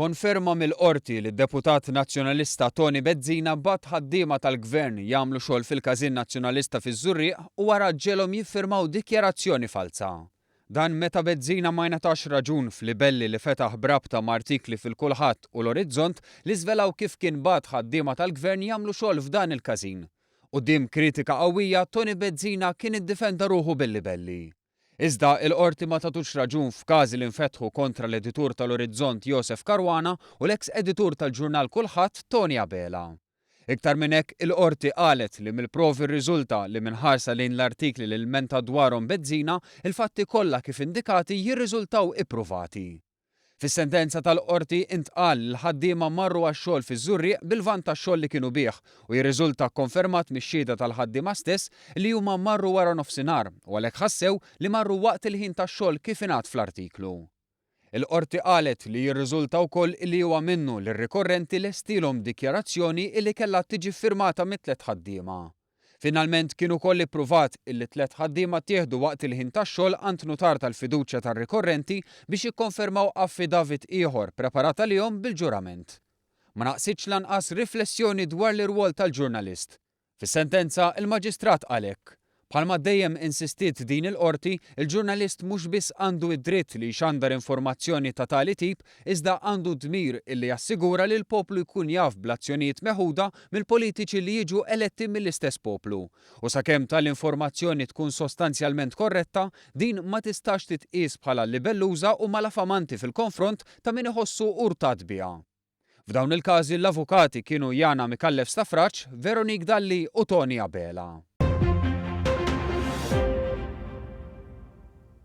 Konferma mill-Qorti li d-Deputat Nazzjonalista Toni Bezzina bagħat ħaddiema tal-Gvern jagħmlu xogħol fil-Każin Nazzjonalista fiż-Żurrieq u wara ġegħelhom jiffirmaw dikjarazzjoni falza. Dan meta Bezzina ma jingħatax raġun f'libelli li fetaħ b'rabta ma' artikli fil-Kulħadd u l-Orizzont li żvelaw kif kien bagħat ħaddiema tal-Gvern jagħmlu xogħol f'dan il-każin. Quddiem kritika qawwija, Toni Bezzina kien iddifenda ruħu bil-libelli. Iżda, il-Qorti ma tatux raġun f'każi li nfetħu kontra l-editur tal-Orizzont Josef Caruana u l-eks editur tal-ġurnal Kulħadd Toni Abela. Iktar minn hekk, il-Qorti qalet li mill-provi rriżulta li minn ħarsa lejn l-artikli li lmenta dwarhom Bezzina, il-fatti kollha kif indikati jirriżultaw ippruvati. Fis-sentenza tal-Qorti intqal li l-ħaddiema marru għax-xogħol fiż-Żurrieq bil-vann tax-xogħol li kienu bih u jirriżulta kkonfermat mix-xhieda tal-ħaddiema stess li huma marru wara nofsinhar u għalhekk ħassew li marru waqt il-ħin tax-xogħol kif ingħad fl-artiklu. Il-Qorti qalet li jirriżulta wkoll illi huwa minnu li r-rikorrenti lestielhom dikjarazzjoni illi kellha tiġi ffirmata mit-tlett ħaddiema. Finalment kien ukoll ippruvat illi t-tlett ħaddiema ttieħdu waqt il-ħin tax-xogħol għand nutar tal-fiduċja tar-rikorrenti biex jikkonfermaw affidavit ieħor preparat għalihom bil-ġurament. Ma naqsitx lanqas riflessjoni dwar l-irwol tal-ġurnalist. Fis-sentenza, il-Maġistrat qal hekk, Bħalma dejjem insistiet din il-Qorti, il-ġurnalist mhux biss għandu d-dritt li jxandar informazzjoni ta' tali tip iżda għandu d-dmir illi jassigura li l-poplu jkun jaf bl-azzjonijiet meħuda mill-politiċi li jiġu eletti mill-istess poplu. U sakemm tali informazzjoni tkun sostanzjalment korretta, din ma tistax titqies bħala libelluża u malafamanti fil-konfront ta' min iħossu urtat biha. F'dawn il-każi l-avukati kienu Yana Micallef Stafrace, Veronique Dalli u Toni Abela.